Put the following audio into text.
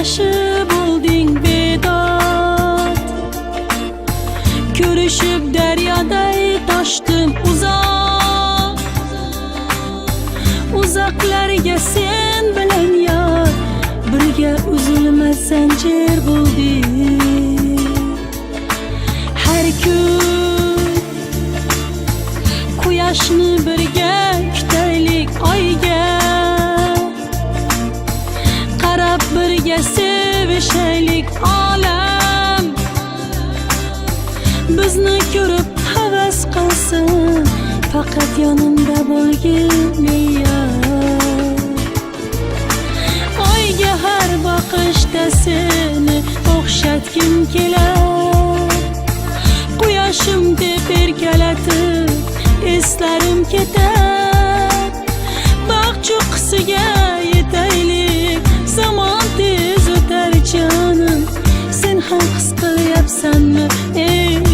Quyoshi bo'lding bedod. Ko'rishib daryoday toshdim uzoq uzoqlarga sen bilan yor, birga uzilmas zanjir bo'ldik. Har kun quyoshni birga kutaylik, oyga qarab birga sevishaylik. Olam bizni ko'rib havas qilsin, faqat yonimda bo'lgin, ey yor. Oyga har boqishda seni o'xshatgim kelar, quyoshim deb erkalatib eslarim ketar. Baxt cho'qqisiga yetaylik, zamon tez o'tar, jonim. Sen ham his qilyapsanmi, ey?